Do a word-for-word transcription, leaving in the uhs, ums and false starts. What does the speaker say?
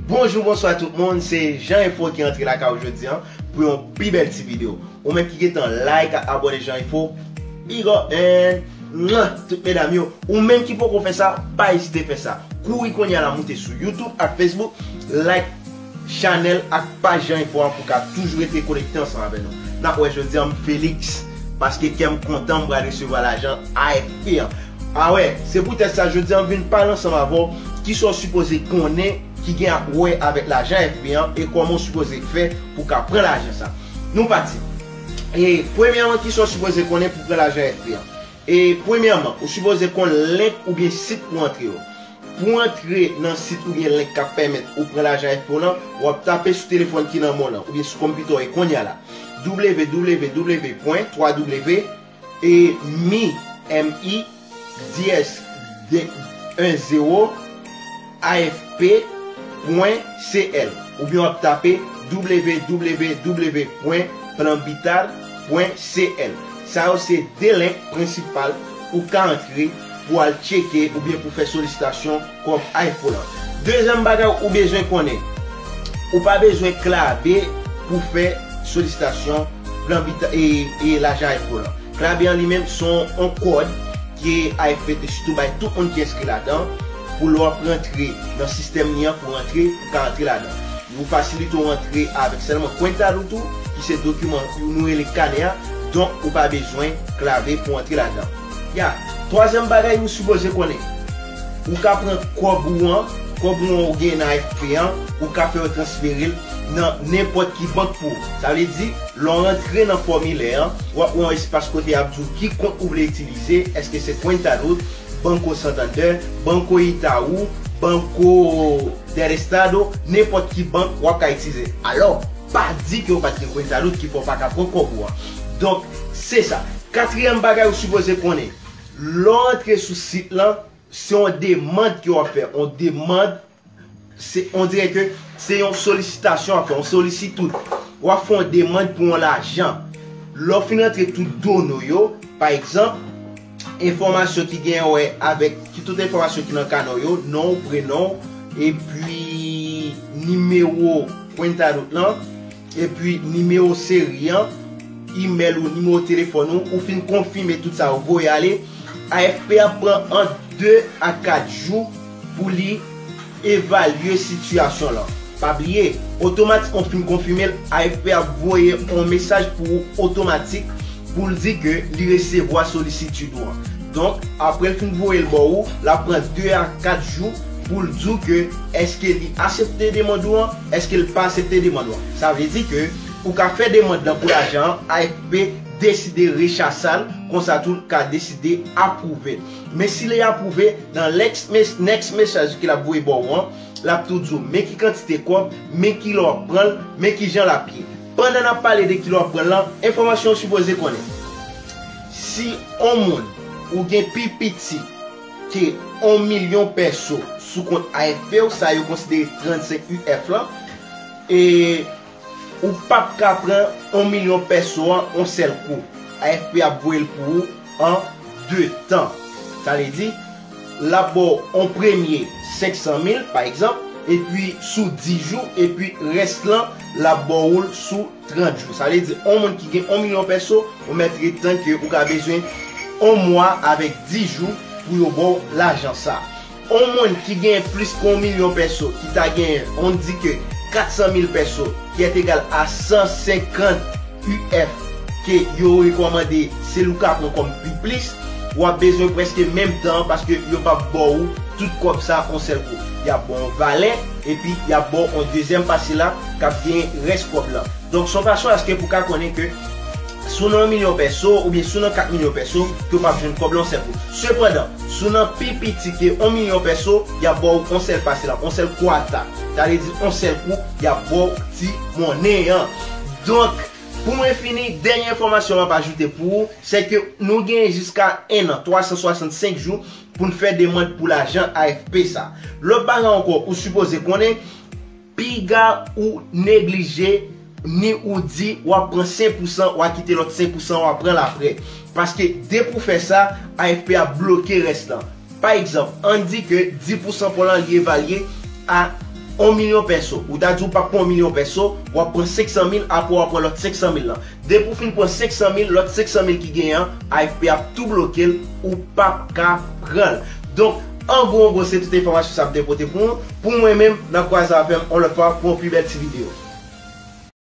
Bonjou, bonswa tout moun, se Jan Enfo ki antre lakay ou jodi an pou yon pi bèl ti videyo. Ou menm ki gentan like ak abòne Jan Enfo, big up, man. Mwa, tout medam yo, ou menm ki poko fè sa, pa ezite fè sa. Kouri kounye a la, moute sou YouTube ak Facebook, like chanèl ak paj Jan Enfo an pou ka toujou rete konekte ansanm avè nou. N ap wè jodi an, m Felix, paske kè m kontan, m pral resevwa lajan A F P an. Awè, se poutèt sa jodi an m vin pale ansanm avè w kisa w sipoze konnen ki gen ap wè avèk lajan A F P an e kòman w sipoze fè pou w ka pran lajan sa. Nou pati. E premyèman, kisa w sipoze konnen pou pran lajan A F P an? E premyèman, ou sipoze konn link oubyen sit pou antre yo. Pou antre nan sit oubyen link k ap pèmèt ou pran lajan A F P w lan, w ap tape sou telefòn ki nan men w lan oubyen sou konpitè w e kounye a la, w w w pwen twa w w w e mi, M I, D S, de, en zewo, A F P pwen C L, oubyen w ap tape W W W pwen planbital pwen C L. Sa yo se de link prensipal ou ka antre pou al tcheke oubyen pou fè solisitasyon kòb A F P w lan. Dezyèm bagay ou bezwen konnen, ou pa bezwen klabe pou fè solisitasyon planbital e, e lajan A F P w lan. Klabe an li menm se yon kòd ke A F P te sitou bay tout moun ki enskri ladan, pou lè w ap rantre nan sistèm li an, pou rantre, ou ka rantre ladan. Yo fasilite w rantre avèk sèlman kwenta root ou, ki se dokiman nou rele kanè a, donk ou pa bezwen klabe pou antre ladan. Ya, twazyèm bagay ou sipoze konnen, ou ka pran kòb ou an, kòb ou an ou gen nan A F P an, ou ka fè yo transfere l nan nenpòt ki bank pou ou. Sa vle di, lè w rantre nan fòmilè an, w ap wè yon espas kote y ap di w ki kont ou vle itilize, èske se Cuenta Root, Banco Santander, Banco Itaú, Banco del Estado, nenpòt ki bank w ap ka itilize. Alò, pa di ke w pa t gen Cuenta Root ki fè w pa ka pran kòb ou an. Donk, se sa. Katriyèm bagay ou sipoze konnen, lè w antre sou sit lan, se yon demann ke w ap fè, yon demann, se, on dirè ke se yon solisitasyon w ap fè, yon solisitud. W ap fè yon demann pou yon lajan. Lè w fin rantre tout done w yo, pa egzanp, enfòmasyon ki gen wè avèk, ki tout enfòmasyon ki nan kanè w yo, non w, prenon w, epi nimewo Cuenta Root lan, epi nimewo seri an, imèl ou, nimewo telefòn ou, ou fin konfime tout sa, ou voye ale, A F P ap pran ant de a kat jou pou li evalye sitiyasyon lan. Pa bliye, otomatik ou fin konfime l, A F P ap voye yon mesaj pou ou otomatik pou l di ke li resevwa solisitid ou an. Donk, apre l fin voye l ba ou, l ap pran de a kat jou pou l di w ke èske li aksepte demann ou an, èske l pa aksepte demann ou an. Sa vle di ke ou ka fè demann lan pou lajan an, A F P deside rechasa l, konsa tou l ka deside apwouve l. Men si li apwouve, nan next mes-, next mesaj ke l ap voye ba ou an, l ap tou di w men ki kantite kòb, men ki lè w ap pran l, men ki jan l ap ye. Pandan n ap pale de ki lè w ap pran l lan, enfòmasyon w sipoze konnen. Si on moun ou gen pi piti ke on milyon pèso sou kont A F P w, sa yo konsidere trannsenk U F lan, e ou p ap ka pran on milyon pèso an on sèl kou. A F P ap voye l pou ou an de tan. Sa vle di, l ap ba w on premye senk san mil, pa egzanp, epi sou dis jou, epi rès lan, l ap ba w l sou trant jou. Sa vle di, on moun ki gen on milyon pèso, ou mèt ret tann ke ou ka bezwen on mwa avèk dis jou pou yo ba w lajan sa. On moun ki gen plis ke on milyon pèso, ki ta gen, on di ke kat san mil pèso, ki est égal à san senkant U F ke yo rekòmande, se li w ka pran kòm pi plis, w ap bezwen prèske menm tan an, paske yo p ap ba w tout kòb sa on sèl kou. Y ap ba w on valè, epi y ap ba w on dezyèm pase la k ap gen rès kòb lan. Donk, se yon fason aske pou w ka konnen ke si w nan yon milyon pèso oubyen si w nan kat milyon pèso, ke w p ap jwenn kòb lan on sèl kou. Sepandan, si w nan pi piti ke on milyon pèso, y ap ba w on sèl pase la, on sèl kwata. Sa vle di, on sèl kou, y ap ba w ti monnen an. Donk, pou mwen fini, dènye enfòmasyon m ap ajoute pou ou, se ke nou genyen jiska en an, twa san swasannsenk jou, pou n fè demann pou lajan A F P sa. Lòt bagay ankò, ou sipoze konnen, piga ou neglije, ni ou di w ap pran senk pousan, w a kite lòt senk pousan, w a pran l aprè. Paske depi w fè sa, A F P ap bloke rès lan. Pa egzanp, ann di ke dis pousan pa w lan li evalye a yon milyon pèso. Ou ta di w p ap pran yon milyon pèso, w ap pran senk san mil, apre w ap pran lòt senk san mil lan. Depi w fin pran senk san mil, lòt senk san mil ki genyen an, A F P ap tou bloke l, ou p ap ka pran l. Donk, an gwo, an gwo, se tout enfòmasyon sa m te pote pou ou. Pou mwen menm, n ap kwaze avè m yon lòt fwa pou yon pi bèl ti videyo.